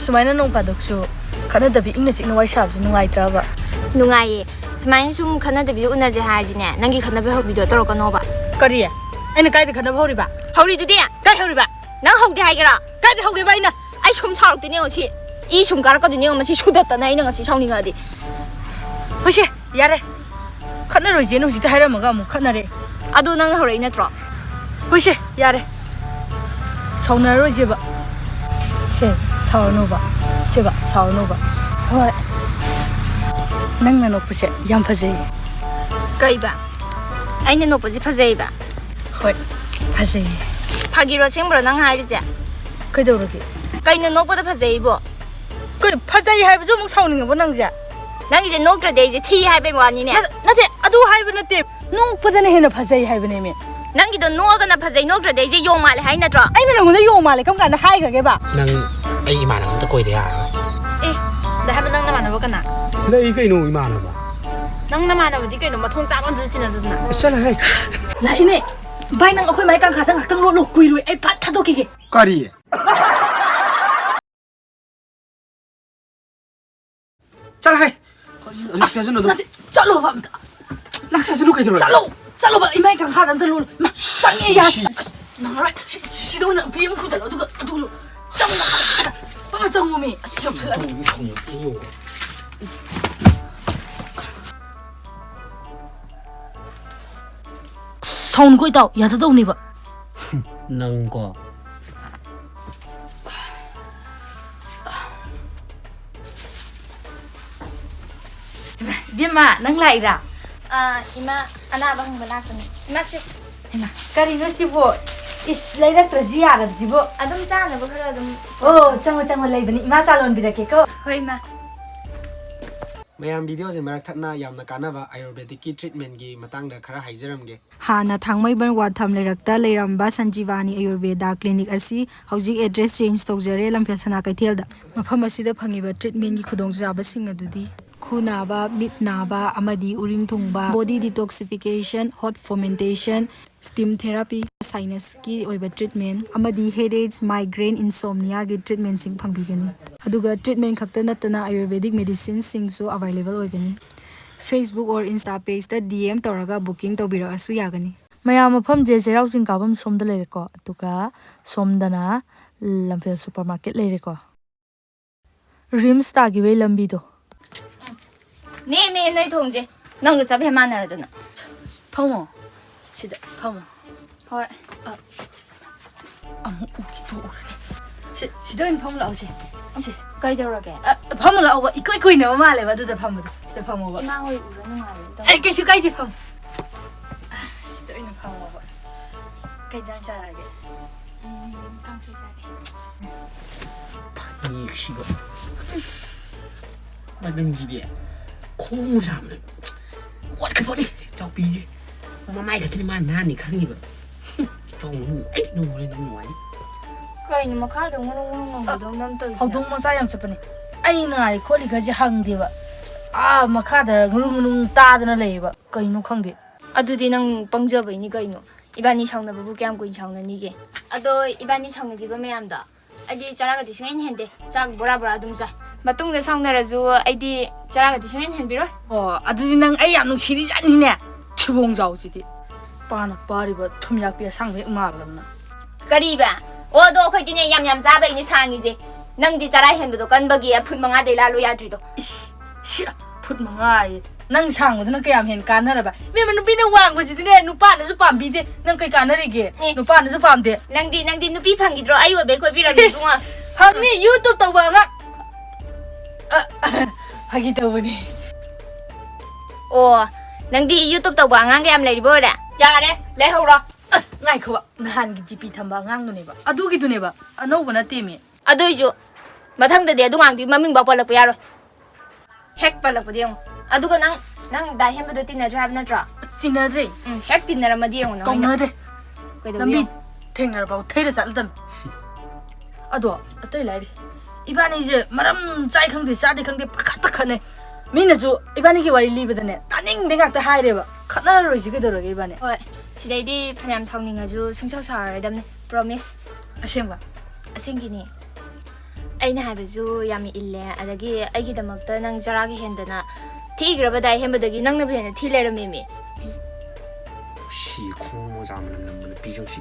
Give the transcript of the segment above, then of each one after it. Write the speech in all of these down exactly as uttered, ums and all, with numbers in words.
ꯁꯨꯃꯥꯏꯅ ꯅꯣꯡ ꯐꯥꯗꯣꯛꯁꯨ ꯈꯠꯅꯗꯕꯤ ꯏꯪꯅ ꯆꯤꯛꯅ ꯋꯥꯔꯤ ꯁꯥꯕꯁꯦ ꯅꯨꯡꯉꯥꯏꯇ꯭ꯔꯕ? ꯅꯨꯡꯉꯥꯏꯌꯦ꯫ ꯁꯨꯃꯥꯏꯅ ꯁꯨꯝ ꯈꯠꯅꯗꯕꯤꯗ ꯎꯅꯁꯦ ꯍꯥꯏꯔꯗꯤꯅꯦ, ꯅꯪꯒꯤ ꯈꯠꯅꯕ ꯍꯧꯕꯤꯗꯣ ꯇꯧꯔꯛꯀꯅꯣꯕ꯫ ꯀꯔꯤ? ꯑꯩꯅ ꯀꯥꯏꯗ ꯈꯠꯅꯕ ꯍꯧꯔꯤꯕ? ꯍꯧꯔꯤꯗꯨꯗꯤ? ꯀꯥꯏ ꯍꯧꯔꯤꯕ? ꯅꯪ ꯍꯧꯗꯦ ꯍꯥꯏꯒꯦꯔꯥ? ꯀꯥꯏꯗ ꯍꯧꯒꯦꯕ ꯑꯩꯅ? ꯑꯩ ꯁꯨꯝ ꯁꯥꯎꯔꯛꯇꯣꯏꯅꯦ ꯉꯁꯤ꯫ ꯏ ꯁꯨꯝ ꯀꯥꯔꯛꯀꯗꯣꯏꯅꯦ ꯉꯁꯤ ꯁꯨꯗꯠꯇꯅ ꯑꯩꯅ ꯉꯁꯤ ꯁꯥꯎꯅꯤꯡꯉꯛꯑꯗꯤ꯫ ꯍꯣꯏꯁꯦ, ꯌꯥꯔꯦ꯫ ꯈꯠꯅꯔꯣꯏꯁꯦꯅ ꯍꯧꯖꯤꯛꯇ ꯍꯥꯏꯔꯝꯃꯒ ꯑꯃꯨꯛ ꯈꯠꯅꯔꯦ꯫ ꯑꯗꯣ ꯅꯪꯅ ꯍꯧꯔꯛꯏ ꯅꯠꯇ꯭ꯔꯣ? ꯍꯣꯏꯁꯦ, ꯌꯥꯔꯦ꯫ ꯁꯥꯎꯅꯔꯔꯣꯏꯁꯦꯕ꯫ ꯁꯦ, ꯁꯥꯎꯔꯅꯨꯕ꯫ ꯁꯦꯕ, ꯁꯥꯎꯔꯅꯨꯕ꯫ ꯍꯣꯏ꯫ ꯅꯪꯅ ꯅꯣꯛꯄꯁꯦ ꯌꯥꯝ ꯐꯖꯩ꯫ ꯀꯩꯕ? ꯑꯩꯅ ꯅꯣꯛꯄꯁꯦ ꯐꯖꯩꯕ? ꯍꯣꯏ, ꯐꯖꯩꯌꯦ꯫ ꯐꯥꯒꯤꯔꯣ ꯑꯁꯦꯡꯕ꯭ꯔꯣ ꯅꯪ ꯍꯥꯏꯔꯤꯁꯦ? ꯀꯩꯗꯧꯔꯒꯦ? ꯀꯩꯅꯣ ꯅꯣꯛꯄꯗ ꯐꯖꯩꯕꯣ? ꯀꯩꯅꯣ ꯐꯖꯩ ꯍꯥꯏꯕꯁꯨ ꯑꯃꯨꯛ ꯁꯥꯎꯅꯤꯡꯉꯕꯣ ꯅꯪꯁꯦ? ꯅꯪꯒꯤꯁꯦ ꯅꯣꯛꯇ꯭ꯔꯗꯤ ꯑꯩꯁꯦ ꯊꯤ ꯍꯥꯏꯕꯩ ꯋꯥꯅꯤꯅꯦ꯫ ꯅꯠ-, ꯅꯠꯇꯦ, ꯑꯗꯨ ꯍꯥꯏꯕ ꯅꯠꯇꯦ꯫ ꯅꯣꯛꯄꯗꯅ ꯍꯦꯟꯅ ꯐꯖꯩ ꯍꯥꯏꯕꯅꯦꯃꯤ꯫ ꯅꯪꯒꯤꯗꯣ ꯅꯣꯛꯑꯒꯅ ꯐꯖꯩ, ꯅꯣꯛꯇ꯭ꯔꯗꯤ ꯑꯩꯁꯦ ꯌꯣꯡ ꯃꯥꯜꯂꯦ ꯍꯥꯏ ꯅꯠꯇ꯭ꯔꯣ? ꯑꯩꯅ ꯅꯪꯉꯣꯟꯗ ꯌꯣꯡ ꯃꯥꯜꯂꯦ ꯀꯔꯝ ꯀꯥꯟꯗ ꯍꯥꯏꯈ꯭ꯔꯒꯦꯕ? ꯅꯪ ꯑꯩ ꯏꯃꯥꯟꯅꯕ ꯑꯝꯇ ꯀꯣꯏꯗ ꯌꯥꯔꯔꯣꯏ꯫ ꯑꯦ, ꯑꯗ ꯍꯥꯏꯕ ꯅꯪ ꯅꯃꯥꯟꯅꯕ ꯀꯅꯥ? ꯂꯩ ꯀꯩꯅꯣ ꯏꯃꯥꯟꯅꯕ꯫ ꯅꯪ ꯅꯃꯥꯟꯅꯕꯗꯤ ꯀꯩꯅꯣ ꯃꯊꯣꯡ ꯆꯥꯕ ꯑꯝꯇ ꯇꯤꯟꯅꯗꯗꯅ? ꯑꯁ, ꯆꯠꯂꯍꯦ꯫ ꯂꯥꯛꯏꯅꯦ꯫ ꯚꯥꯏ, ꯅꯪ ꯑꯩꯈꯣꯏ ꯃꯥꯏ ꯀꯥꯡꯈꯥꯗ ꯉꯥꯛꯇꯪ ꯂꯣꯠꯂꯣ, ꯀꯨꯏꯔꯣꯏ, ꯑꯩ ꯐꯠ ꯊꯥꯗꯣꯛꯈꯤꯒꯦ꯫ ꯀꯔꯤ? ꯆꯠꯂꯍꯦ꯫ ꯂꯥꯛꯆꯁꯅꯨ ꯑꯗꯨꯝ꯫ ꯅꯠꯇꯦ, ꯆꯠꯂꯣꯕ ꯑꯝꯇ꯫ ꯂꯥꯛꯆꯁꯅꯨ ꯀꯩꯗꯧꯔꯒꯦ? ꯆꯠꯂꯣ, ꯆꯠꯂꯣꯕ, ꯏꯃꯥꯏ ꯀꯥꯡꯈꯥꯗ ꯑꯝꯇ ꯂꯣꯠꯂꯣ꯫ ꯏꯃꯥ, ꯆꯪꯉꯦ ꯌꯥꯔꯦ꯫ ꯁꯤ꯫ ꯑꯁ, ꯅꯪꯉꯔꯣꯏ꯫ ꯁꯤ, ꯁꯤꯗ ꯑꯣꯏꯅ ꯄꯤ ꯑꯃ ꯈꯨꯗꯠꯂꯣ, ꯑꯗꯨꯒ ꯑꯗꯨ ꯂꯣ-, ꯆꯪꯉꯣ, ꯄꯥꯄꯥ ꯆꯪꯉꯣꯃꯤ꯫ ꯑꯁ, ꯌꯥꯝꯁꯤꯜꯂꯛꯑꯦ꯫ ꯁꯥꯎꯅꯤꯡꯉꯤ, ꯏꯇꯥꯎ, ꯌꯥꯗꯗꯧꯅꯦꯕ꯫ ꯅꯪꯀꯣ꯫ ꯏꯃꯥ, ꯏꯕꯦꯝꯃ, ꯅꯪ ꯂꯥꯛꯏꯔꯥ? ꯑꯥ, ꯏꯃꯥ, ꯑꯅꯥꯕ ꯍꯪꯕ ꯂꯥꯛꯄꯅꯦ꯫ ꯏꯃꯥ, ꯁꯦ꯫ ꯏꯃꯥ, ꯀꯔꯤꯅꯣ ꯁꯤꯕꯣ? ꯏꯁ, ꯂꯩꯔꯛꯇ꯭ꯔꯁꯨ ꯌꯥꯔꯕꯁꯤꯕꯣ? ꯑꯗꯨꯝ ꯆꯥꯅꯕ ꯈꯔ ꯑꯗꯨꯝ꯫ ꯑꯣ, ꯆꯪꯉꯣ, ꯆꯪꯉꯣ, ꯂꯩꯕꯅꯤ꯫ ꯏꯃꯥ ꯆꯥ ꯂꯣꯟꯕꯤꯔꯛꯀꯦꯀꯣ꯫ ꯍꯣꯏ, ꯏꯃꯥ꯫ ꯃꯌꯥꯝ, ꯚꯤꯗꯤꯑꯣꯁꯦ ꯃꯔꯛ ꯊꯠꯅ ꯌꯥꯝꯅ ꯀꯥꯟꯅꯕ ꯑꯥꯌꯨꯔꯕꯦꯗꯤꯛꯀꯤ ꯇ꯭ꯔꯤꯠꯃꯦꯟꯒꯤ ꯃꯇꯥꯡꯗ ꯈꯔ ꯍꯥꯏꯖꯔꯝꯒꯦ꯫ ꯍꯥꯟꯅ ꯊꯥꯡꯃꯩꯕꯟ ꯋꯥꯔꯗ ꯊꯝ ꯂꯩꯔꯛꯇ ꯂꯩꯔꯝꯕ ꯁꯟꯖꯤꯕꯥꯅꯤ ꯑꯌꯨꯔꯕꯦꯗꯥ ꯀ꯭ꯂꯤꯅꯤꯛ ꯑꯁꯤ ꯍꯧꯖꯤꯛ ꯑꯦꯗ꯭ꯔꯦꯁ ꯆꯦꯟꯖ ꯇꯧꯖꯔꯦ, ꯂꯝꯐꯦꯜ ꯁꯅꯥ ꯀꯩꯊꯦꯜꯗ꯫ ꯃꯐꯝ ꯑꯁꯤꯗ ꯐꯪꯉꯤꯕ ꯇ꯭ꯔꯤꯠꯃꯦꯟꯒꯤ ꯈꯨꯗꯣꯡꯆꯥꯕꯁꯤꯡ ꯑꯗꯨꯗꯤ ꯈꯨ ꯅꯥꯕ, ꯃꯤꯠ ꯅꯥꯕ ꯑꯃꯗꯤ ꯎꯔꯤꯡ ꯊꯨꯡꯕ, ꯕꯣꯗꯤ ꯗꯤꯇꯣꯛꯁꯤꯐꯤꯀꯦꯁꯟ, ꯍꯣꯠ ꯐꯣꯃꯦꯟꯇꯦꯁꯟ, ꯁ꯭ꯇꯤꯝ ꯊꯦꯔꯥꯄꯤ, ꯁꯥꯏꯅꯁꯀꯤ ꯑꯣꯏꯕ ꯇ꯭ꯔꯤꯠꯃꯦꯟ ꯑꯃꯗꯤ ꯍꯦꯗꯦꯛ, ꯃꯥꯏꯒ꯭ꯔꯦꯟ, ꯏꯟꯁꯣꯝꯅꯤꯌꯥꯒꯤ ꯇ꯭ꯔꯤꯠꯃꯦꯟꯁꯤꯡ ꯐꯪꯕꯤꯒꯅꯤ꯫ ꯑꯗꯨꯒ treatment ꯈꯛꯇ ꯅꯠꯇꯅ Ayurvedic medicineꯁꯤꯡꯁꯨ available ꯑꯣꯏꯒꯅꯤ꯫ Facebook or Insta pageꯇ D M ꯇꯧꯔꯒ booking ꯇꯧꯕꯤꯔꯛꯑꯁꯨ ꯌꯥꯒꯅꯤ꯫ ꯃꯌꯥꯝ, ꯃꯐꯝꯁꯦ ꯆꯩꯔꯥꯎ ꯆꯤꯡ ꯀꯥꯐꯝ ꯁꯣꯝꯗ ꯂꯩꯔꯦꯀꯣ, ꯑꯗꯨꯒ ꯁꯣꯝꯗꯅ ꯂꯝꯐꯦꯜ supermarket ꯂꯩꯔꯦꯀꯣ꯫ ꯔꯤꯝꯁ ꯇꯥꯈꯤꯕꯩ ꯂꯝꯕꯤꯗꯣ꯫ ꯅꯦꯝꯃꯦ ꯅꯣꯏ ꯊꯣꯡꯁꯦ꯫ ꯅꯪꯒ ꯆꯞ ꯍꯦꯛ ꯃꯥꯟꯅꯔꯗꯅ꯫ ꯐꯝꯃꯣ꯫ ꯁꯤꯗ ꯐꯝꯃꯣ꯫ ꯍꯣꯏ꯫ ꯑꯃꯨꯛ ꯎꯈꯤꯗꯣꯛꯎꯔꯅꯤ꯫ ꯁꯤ, ꯁꯤꯗ ꯑꯣꯏꯅ ꯐꯝꯃꯨ ꯂꯥꯛꯑꯣ, ꯁꯦ꯫ ꯁꯦ꯫ ꯀꯩꯗꯧꯔꯒꯦ? ꯑ, ꯐꯝꯃꯨ ꯂꯥꯛꯑꯣꯕ꯫ ꯏꯀꯣꯏ ꯀꯣꯏꯅꯕ ꯃꯥꯜꯂꯦꯕ, ꯑꯗꯨꯗ ꯐꯝꯕꯗꯣ꯫ ꯁꯤꯗ ꯐꯝꯃꯣꯕ꯫ ꯏꯃꯥ ꯍꯣꯏ ꯎꯔ ꯅꯨꯡꯉꯥꯏꯔꯣꯏ, ꯇꯧ-꯫ ꯑꯦ, ꯀꯩꯁꯨ ꯀꯥꯏꯗꯦ, ꯐꯝꯃꯨ꯫ ꯁꯤꯗ ꯑꯣꯏꯅ ꯐꯝꯃꯣꯕ꯫ ꯀꯩ ꯏꯟꯖꯥꯡ ꯆꯥꯔꯛꯑꯒꯦ? ꯎꯝ, ꯀꯥꯡꯁꯣꯏ ꯆꯥꯔꯦ꯫ ꯐꯅꯦꯛꯁꯤꯒ꯫ ꯃꯅꯝꯁꯤꯗꯤ ꯈꯣꯡ ꯁꯥꯕꯅꯦ꯫ ꯃꯣꯠꯈ꯭ꯔ ꯄꯣꯠꯅꯤ ꯁꯤ ꯆꯥꯎꯄꯤꯁꯦ꯫ ꯃꯃꯥꯏ ꯈꯛꯇꯅꯤ ꯃꯥ ꯅꯥꯟꯅꯤ ꯈꯪꯉꯤꯕ꯫ ꯆꯥꯎ ꯅꯨꯡ-, ꯑꯩ ꯅꯨꯡꯉꯥꯏ, ꯅꯨꯡꯉꯥꯏ꯫ ꯀꯩꯅꯣ ꯃꯈꯥꯗ ꯉꯨꯔꯨꯡ ꯉꯨꯔꯨꯡ ꯉꯪꯕꯗꯧꯅ ꯑꯃ ꯇꯧꯔꯤꯁꯤꯅ? ꯍꯧꯗꯣꯡ ꯃꯆꯥ ꯌꯥꯝ ꯆꯠꯄꯅꯦ꯫ ꯑꯩ ꯅꯥꯔꯤ ꯈꯣꯠꯂꯤꯒꯁꯦ ꯍꯪꯗꯦꯕ꯫ ꯑꯥ ꯃꯈꯥꯗ ꯉꯨꯔꯨꯡ ꯉꯨꯔꯨꯡ ꯇꯥꯗꯅ ꯂꯩꯌꯦꯕ꯫ ꯀꯩꯅꯣ ꯈꯪꯗꯦ꯫ ꯑꯗꯨꯗꯤ ꯅꯪ ꯄꯪꯖꯕꯩꯅꯤ ꯀꯩꯅꯣ꯫ ꯏꯕꯥꯅꯤ ꯁꯥꯎꯅꯕꯕꯨ ꯀꯌꯥꯝ ꯀꯨꯏꯅ ꯁꯥꯎꯅꯅꯤꯒꯦ? ꯑꯗꯣ ꯏꯕꯥꯅꯤ ꯁꯥꯎꯅꯈꯤꯕ ꯃꯌꯥꯝꯗꯣ ꯑꯩꯗꯤ ꯆꯔꯥꯒꯗꯤ ꯁꯨꯡꯍꯦꯟ ꯍꯦꯟꯗꯦ꯫ ꯆꯥꯛ ꯕꯣꯔꯥ ꯕꯣꯔꯥ ꯑꯗꯨꯝ ꯆꯥꯏ꯫ ꯃꯇꯨꯡꯗ ꯁꯥꯎꯅꯔꯁꯨ ꯑꯩꯗꯤ ꯆꯔꯥꯒꯗꯤ ꯁꯨꯡꯍꯦꯟ ꯍꯦꯟꯕꯤꯔꯣꯏ꯫ ꯑꯣ, ꯑꯗꯨꯗꯤ ꯅꯪ ꯑꯩ ꯌꯥꯝ ꯅꯨꯡꯁꯤꯔꯤꯖꯥꯠꯅꯤꯅꯦ꯫ ꯊꯤꯕꯣꯡ ꯖꯥꯎꯁꯤꯗꯤ꯫ ꯄꯥꯅ ꯄꯥꯔꯤꯕ ꯊꯨꯝꯌꯥꯛꯄꯤ ꯑꯁꯥꯡꯕ ꯍꯦꯛ ꯃꯥꯜꯂꯗꯅ꯫ ꯀꯔꯤꯕ? ꯑꯣ, ꯑꯗꯣ ꯑꯩꯈꯣꯏꯗꯤꯅꯦ ꯌꯥꯝ ꯌꯥꯝ ꯆꯥꯕꯩꯅꯦ ꯁꯥꯡꯉꯤꯁꯦ꯫ ꯅꯪꯗꯤ ꯆꯔꯥ ꯍꯦꯟꯕꯗꯣ ꯀꯟꯕꯒꯤ ꯐꯨꯠ ꯃꯉꯥꯗꯩ ꯂꯥꯜꯂꯨ ꯌꯥꯗ꯭ꯔꯤꯗꯣ꯫ ꯏꯁ, ꯁꯤ ꯐꯨꯠ ꯃꯉꯥ ꯍꯥꯏꯌꯦ꯫ ꯅꯪ ꯁꯥꯡꯕꯗꯨꯅ ꯀꯌꯥꯝ ꯍꯦꯟꯅ ꯀꯥꯟꯅꯔꯕ? ꯏꯕꯦꯝꯃ, ꯅꯨꯄꯤꯅ ꯋꯥꯡꯕꯁꯤꯗꯤꯅꯦ ꯅꯨꯄꯥꯅꯁꯨ ꯄꯥꯝꯕꯤꯗꯦ꯫ ꯅꯪ ꯀꯩ ꯀꯥꯟꯅꯔꯤꯒꯦ? ꯑꯦ꯫ ꯅꯨꯄꯥꯅꯁꯨ ꯄꯥꯝꯗꯦ꯫ ꯅꯪꯗꯤ, ꯅꯪꯗꯤ ꯅꯨꯄꯤ ꯐꯪꯈꯤꯗ꯭ꯔꯣ? ꯑꯩ ꯑꯣꯏꯕꯩ ꯀꯣꯏꯕꯤꯔꯝꯃꯤ ꯏꯁ, ꯏꯕꯨꯡꯉꯣ꯫ ꯐꯪꯅꯤ, YouTube ꯇꯧꯕ ꯑꯉꯥꯡ꯫ ꯑ, ꯐꯥꯒꯤ ꯇꯧꯕꯅꯤ꯫ ꯑꯣ, ꯅꯪꯗꯤ YouTube ꯇꯧꯕ ꯑꯉꯥꯡꯒ ꯌꯥꯝ ꯂꯩꯔꯤꯕ ꯑꯣꯏꯔꯦ? ꯌꯥꯔꯦ, ꯂꯩꯍꯧꯔꯣ꯫ ꯑꯁ, ꯉꯥꯏꯈꯣꯕ, ꯅꯍꯥꯟꯒꯤ GP ꯊꯝꯕ ꯑꯉꯥꯡꯗꯨꯅꯦꯕ, ꯑꯗꯨꯒꯤꯗꯨꯅꯦꯕ, ꯑꯅꯧꯕ ꯅꯠꯇꯦꯃꯤ꯫ ꯑꯗꯨꯏꯁꯨ ꯃꯊꯪꯗꯗꯤ ꯑꯗꯨ ꯉꯥꯡꯗꯨꯒꯤ ꯃꯃꯤꯡꯐꯥꯎ ꯄꯜꯂꯛꯄ ꯌꯥꯔꯣꯏ꯫ ꯍꯦꯛ ꯄꯜꯂꯛꯄꯗꯤ ꯌꯦꯡꯉꯨ꯫ ꯑꯗꯨꯒ ꯅꯪ, ꯅꯪ ꯗꯥ ꯍꯦꯟꯕꯗꯣ ꯇꯤꯟꯅꯗ꯭ꯔꯦ ꯍꯥꯏꯕ ꯅꯠꯇ꯭ꯔꯣ? ꯇꯤꯟꯅꯗ꯭ꯔꯦ꯫ ꯎꯝ, ꯍꯦꯛ ꯇꯤꯟꯅꯔꯝꯃꯗꯤ ꯌꯦꯡꯉꯨ ꯅꯪ ꯑꯣꯏꯅ꯫ ꯀꯧꯅꯗꯦ꯫ ꯀꯩꯗꯧꯕ ꯂꯝꯕꯤ ꯌꯦꯡꯉꯨ? ꯊꯦꯡꯅꯔꯐꯥꯎ ꯊꯩꯔ ꯆꯠꯂꯗꯝꯅꯤ꯫ ꯑꯗꯣ ꯑꯇꯩ ꯂꯥꯏꯔꯤ꯫ ꯏꯕꯥꯅꯤꯁꯦ ꯃꯔꯝ ꯆꯥꯏ ꯈꯪꯗꯦ, ꯆꯥꯗꯦ ꯈꯪꯗꯦ, ꯄꯪꯈꯠꯇ ꯈꯠꯅꯩ꯫ ꯃꯤꯅꯁꯨ ꯏꯕꯥꯅꯤꯒꯤ ꯋꯥꯔꯤ ꯂꯤꯕꯗꯅꯦ, ꯇꯥꯅꯤꯡꯗꯦ ꯉꯥꯛꯇ ꯍꯥꯏꯔꯦꯕ꯫ ꯈꯠꯅꯔꯔꯣꯏꯁꯤ ꯀꯩꯗꯧꯔꯒꯦ ꯏꯕꯥꯅꯤ? ꯍꯣꯏ, ꯁꯤꯗꯩꯗꯤ ꯐꯅꯌꯥꯝ ꯁꯥꯎꯅꯤꯡꯉꯁꯨ ꯁꯨꯡꯁꯥꯎ ꯁꯥꯎꯔꯔꯣꯏꯗꯝꯅꯤ꯫ Promise꯫ ꯑꯁꯦꯡꯕ? ꯑꯁꯦꯡꯒꯤꯅꯤ꯫ ꯑꯩꯅ ꯍꯥꯏꯕꯁꯨ ꯌꯥꯝ ꯏꯜꯂꯦ, ꯑꯗꯒꯤ ꯑꯩꯒꯤꯗꯃꯛꯇ ꯅꯪ ꯆꯔꯥꯒ ꯍꯦꯟꯗꯅ ꯊꯤꯈ꯭ꯔꯕ ꯗꯥ ꯍꯦꯝꯕꯗꯒꯤ ꯅꯪꯅꯕꯨ ꯍꯦꯟꯅ ꯊꯤ ꯂꯩꯔꯝꯃꯦꯃꯤ꯫ ꯁꯤ ꯈꯣꯡ ꯃꯣꯖꯥ ꯃꯅꯝ ꯅꯝꯕ ꯅꯨꯄꯤꯁꯤꯡꯁꯤ꯫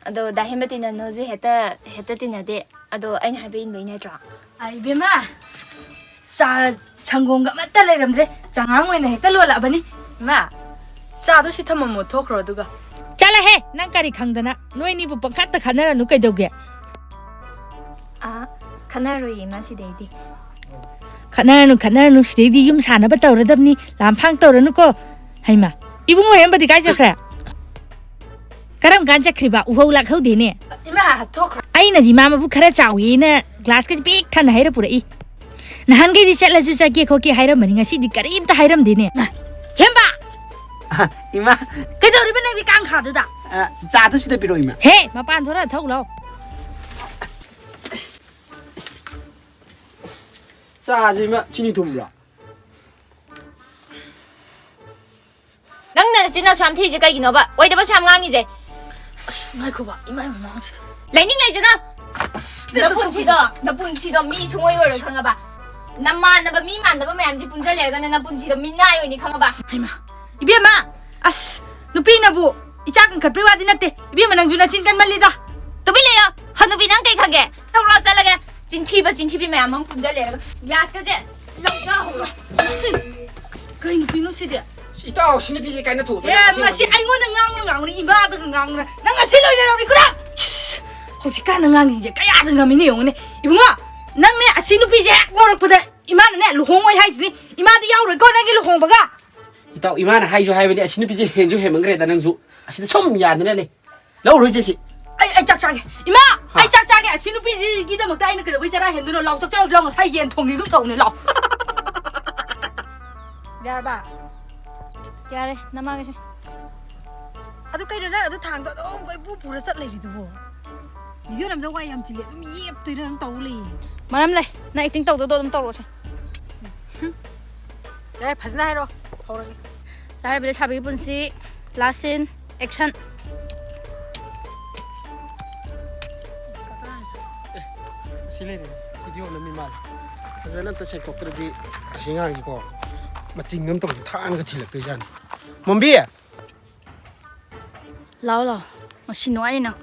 ꯑꯗꯣ ꯗꯥ ꯍꯦꯝꯕ ꯇꯤꯟꯅꯅꯨꯁꯨ ꯍꯦꯛꯇ, ꯍꯦꯛꯇ ꯇꯤꯟꯅꯗꯦ꯫ ꯑꯗꯣ ꯑꯩꯅ ꯍꯥꯏꯕ ꯏꯟꯕꯩ ꯅꯠꯇ꯭ꯔꯣ? ꯑꯥ, ꯏꯕꯦꯝꯃ, ꯆꯥ ꯁꯪꯒꯣꯝꯒ ꯑꯃꯠꯇ ꯂꯩꯔꯝꯗ꯭ꯔꯦ꯫ ꯆꯉꯥꯡ ꯑꯣꯏꯅ ꯍꯦꯛꯇ ꯂꯣꯜꯂꯛꯑꯕꯅꯤ꯫ ꯏꯃꯥ, ꯆꯥꯗꯣ ꯁꯤ ꯊꯝꯃꯝꯃꯣ, ꯊꯣꯛꯈ꯭ꯔꯣ ꯑꯗꯨꯒ꯫ ꯆꯠꯂꯍꯦ, ꯅꯪ ꯀꯔꯤ ꯈꯪꯗꯅ? ꯅꯣꯏꯅꯤꯕꯨ ꯄꯪꯈꯠꯇ ꯈꯠꯅꯔꯅꯨ ꯀꯩꯗꯧꯒꯦ? ꯑꯥ, ꯈꯠꯅꯔꯣꯏꯌꯦ ꯏꯃꯥ ꯁꯤꯗꯩꯗꯤ꯫ ꯈꯠꯅꯔꯅꯨ, ꯈꯠꯅꯔꯅꯨ, ꯁꯤꯗꯩꯗꯤ ꯌꯨꯝ ꯁꯥꯅꯕ ꯇꯧꯔꯗꯕꯅꯤ꯫ ꯂꯥꯝꯐꯥꯡ ꯇꯧꯔꯅꯨꯀꯣ꯫ ꯍꯩꯃꯥ, ꯏꯕꯨꯡꯉꯣ ꯍꯦꯝꯕꯗꯤ ꯀꯥꯏ ꯆꯠꯈ꯭ꯔꯦ? ꯀꯔꯝ ꯀꯥꯟ ꯆꯠꯈ꯭ꯔꯤꯕ? ꯎꯍꯧ ꯂꯥꯛꯍꯧꯗꯦꯅꯦ꯫ ꯏꯃꯥ, ꯊꯣꯛꯈ꯭ꯔꯣ꯫ ꯑꯩꯅꯗꯤ ꯃꯥ ꯃꯕꯨꯛ ꯈꯔ ꯆꯥꯎꯏꯅ ꯒ꯭ꯂꯥꯁꯀꯗꯤ ꯄꯤꯛ ꯊꯟꯅ ꯍꯩꯔ ꯄꯨꯔꯛꯏ꯫ ꯅꯍꯥꯟꯈꯩꯗꯤ ꯆꯠꯂꯁꯨ ꯆꯠꯀꯦ ꯈꯣꯠꯀꯦ ꯍꯥꯏꯔꯝꯕꯅꯤ, ꯉꯁꯤꯗꯤ ꯀꯔꯤꯝꯇ ꯍꯥꯏꯔꯝꯗꯦꯅꯦ꯫ ꯍꯦꯝꯕ! ꯑ, ꯏꯃꯥ! ꯀꯩꯗꯧꯔꯤꯕ ꯅꯪꯗꯤ ꯀꯥꯡꯈꯥꯗꯨꯗ? ꯑ, ꯆꯥꯗꯨ ꯁꯤꯗ ꯄꯤꯔꯛꯑꯣ, ꯏꯃꯥ꯫ ꯍꯦ, ꯃꯄꯥꯟ ꯊꯣꯔꯛꯑ ꯊꯛꯎ ꯂꯥꯎ꯫ ꯆꯥꯁꯦ, ꯏꯃꯥ, ꯆꯤꯅꯤ ꯊꯨꯝꯕ꯭ꯔꯣ? ꯅꯪꯅ ꯅꯆꯤꯟ ꯅꯁꯨ ꯌꯥꯝ ꯊꯤꯔꯤꯁꯦ ꯀꯩꯒꯤꯅꯣꯕ? ꯑꯣꯏꯗꯕꯁꯨ ꯌꯥꯝ ꯉꯥꯡꯉꯤꯁꯦ꯫ ꯑꯁ, ꯉꯥꯏꯈꯣꯕ, ꯏꯃꯥꯏ ꯃꯃꯥꯡꯁꯤꯗ꯫ ꯂꯩꯅꯤꯡ ꯂꯩꯖꯅꯣ꯫ ꯑꯁ, ꯈꯤꯇꯪ ꯅꯄꯨꯟꯁꯤꯗꯣ, ꯅꯄꯨꯟꯁꯤꯗꯣ ꯃꯤ ꯁꯨꯡꯑꯣꯏ ꯑꯣꯏꯔꯣꯏ ꯈꯪꯉꯕ? ꯅꯃꯥꯟꯅꯕ ꯃꯤ ꯃꯥꯟꯗꯕ ꯃꯌꯥꯝꯁꯤ ꯄꯨꯟꯖꯜꯂꯦꯔꯒꯅ ꯅꯄꯨꯟꯁꯤꯗꯣ ꯃꯤꯅꯥꯏ ꯑꯣꯏꯅꯤ ꯈꯪꯉꯕ? ꯍꯩꯃꯥ, ꯏꯕꯦꯝꯃ, ꯑꯁ, ꯅꯨꯄꯤꯅꯕꯨ ꯏꯆꯥ ꯀꯟꯈꯠꯄꯩ ꯋꯥꯗꯤ ꯅꯠꯇꯦ꯫ ꯏꯕꯦꯝꯃ, ꯅꯪꯁꯨ ꯅꯆꯤꯟ ꯀꯟꯃꯜꯂꯤꯗ꯫ ꯇꯨꯃꯤꯟ ꯂꯩꯌꯣ꯫ ꯍꯅꯨꯕꯤ, ꯅꯪ ꯀꯩ ꯈꯪꯒꯦ? ꯊꯧꯔꯣ ꯆꯠꯂꯒꯦ꯫ ꯆꯤꯟꯊꯤꯕ, ꯆꯤꯟꯊꯤꯕꯤ ꯃꯌꯥꯝ ꯑꯃ ꯄꯨꯟꯖꯜꯂꯦꯔꯒ ꯒ꯭ꯂꯥꯁꯀꯁꯦ ꯂꯧꯊꯍꯧꯔꯣ꯫ ꯀꯩ ꯅꯨꯄꯤꯅꯣ ꯁꯤꯗꯤ? ꯁꯤ ꯏꯇꯥꯎ, ꯁꯤ ꯅꯨꯄꯤꯁꯦ ꯀꯥꯏꯅ ꯊꯣꯛꯑꯣ꯫ ꯑꯦ, ꯃꯁꯤ ꯑꯩꯉꯣꯟꯗ ꯉꯥꯡꯉꯨ ꯉꯥꯡꯉꯨꯅꯦ, ꯏꯃꯥꯗꯒ ꯉꯥꯡꯉꯨꯅꯦ꯫ ꯅꯪ ꯑꯁꯤ ꯂꯣꯏꯅꯔꯝꯅꯤ ꯀꯨꯔꯥ? ꯁꯤꯁ, ꯍꯧꯖꯤꯛꯀꯥꯟ ꯑꯉꯥꯡꯁꯤꯡꯁꯦ ꯀꯌꯥꯗ ꯉꯝꯃꯤꯅꯦ ꯌꯦꯡꯉꯨꯅꯦ꯫ ꯏꯕꯨꯡꯉꯣ, ꯅꯪꯅꯦ ꯑꯁꯤ ꯅꯨꯄꯤꯁꯦ ꯍꯦꯛ ꯂꯧꯔꯛꯄꯗ ꯏꯃꯥꯅꯅꯦ ꯂꯨꯍꯣꯡꯉꯣꯏ ꯍꯥꯏꯁꯤꯅꯤ꯫ ꯏꯃꯥꯗꯤ ꯌꯥꯎꯔꯣꯏꯀꯣ ꯅꯪꯒꯤ ꯂꯨꯍꯣꯡꯕꯒ꯫ ꯏꯇꯥꯎ, ꯏꯃꯥꯅ ꯍꯥꯏꯁꯨ ꯍꯥꯏꯕꯅꯤ, ꯑꯁꯤ ꯅꯨꯄꯤꯁꯦ ꯍꯦꯟꯁꯨ ꯍꯦꯟꯃꯟꯈ꯭ꯔꯦꯗ ꯅꯪꯁꯨ꯫ ꯑꯁꯤꯗ ꯁꯨꯝ ꯌꯥꯗꯅ ꯂꯩ꯫ ꯂꯧꯔꯣꯏꯁꯦ ꯁꯤ꯫ ꯑꯩ, ꯑꯩ ꯆꯥꯛ ꯆꯥꯒꯦ꯫ ꯏꯃꯥ, ꯍꯥ? ꯑꯩ ꯆꯥꯛ ꯆꯥꯒꯦ꯫ ꯑꯁꯤ ꯅꯨꯄꯤꯁꯤꯒꯤꯗꯃꯛꯇ ꯑꯩꯅ ꯀꯩꯗꯧꯕꯩ ꯆꯔꯥ ꯍꯦꯟꯗꯣꯏꯅꯣ? ꯂꯥꯎ, ꯆꯥꯛ ꯆꯥꯔꯨꯁꯤ ꯂꯥꯎ, ꯉꯁꯥꯏ ꯌꯦꯟ ꯊꯣꯡꯉꯤꯗꯨꯝ ꯇꯧꯅꯦ, ꯂꯥꯎ꯫ ꯌꯥꯔꯕ? ꯌꯥꯔꯦ, ꯅꯃꯥꯒꯤꯁꯦ꯫ ꯑꯗꯨ ꯀꯩꯅꯣ ꯅꯪ ꯑꯗꯨ ꯊꯥꯡꯗꯣ ꯑꯗꯨꯝ ꯀꯣꯏꯄꯨ ꯄꯨꯔ ꯆꯠ ꯂꯩꯔꯤꯗꯨꯕꯣ? ꯚꯤꯗꯤꯑꯣ ꯅꯝꯗꯧ ꯋꯥ ꯌꯥꯝ ꯆꯤꯜꯂꯦ, ꯑꯗꯨꯝ ꯌꯦꯞꯇꯣꯏꯔ ꯑꯗꯨꯝ ꯇꯧ ꯂꯩꯌꯦ꯫ ꯃꯔꯝ ꯂꯩ, ꯅꯪ ꯑꯦꯛꯇꯤꯡ ꯇꯧꯗꯧꯗꯣ ꯑꯗꯨꯝ ꯇꯧꯔꯣꯁꯦ꯫ ꯌꯥꯔꯦ, ꯐꯖꯅ ꯍꯥꯏꯔꯣ, ꯍꯧꯔꯒꯦ꯫ ꯂꯥꯏꯔꯕ ꯂꯩꯁꯥꯕꯤꯒꯤ ꯄꯨꯟꯁꯤ, last scene, action꯫ ꯑꯁꯤ ꯂꯩꯔꯦ꯫ ꯚꯤꯗꯤꯑꯣ ꯅꯝꯃꯤ ꯃꯥꯜꯂꯦ꯫ ꯐꯖꯅ ꯑꯝꯇ ꯁꯦꯡꯗꯣꯛꯇ꯭ꯔꯗꯤ ꯑꯁꯤ ꯑꯉꯥꯡꯁꯤꯀꯣ ꯃꯆꯤꯡ ꯑꯃ ꯇꯧꯔꯗꯤ ꯊꯥꯡꯅꯒ ꯊꯤꯜꯂꯛꯇꯣꯏꯖꯥꯠꯅꯤ꯫ ꯃꯣꯝꯕꯤ! ꯂꯥꯛꯑꯣ, ꯂꯥꯛꯑꯣ꯫ ꯉꯁꯤ ꯅꯨꯡꯉꯥꯏꯅꯤ ꯅꯪ꯫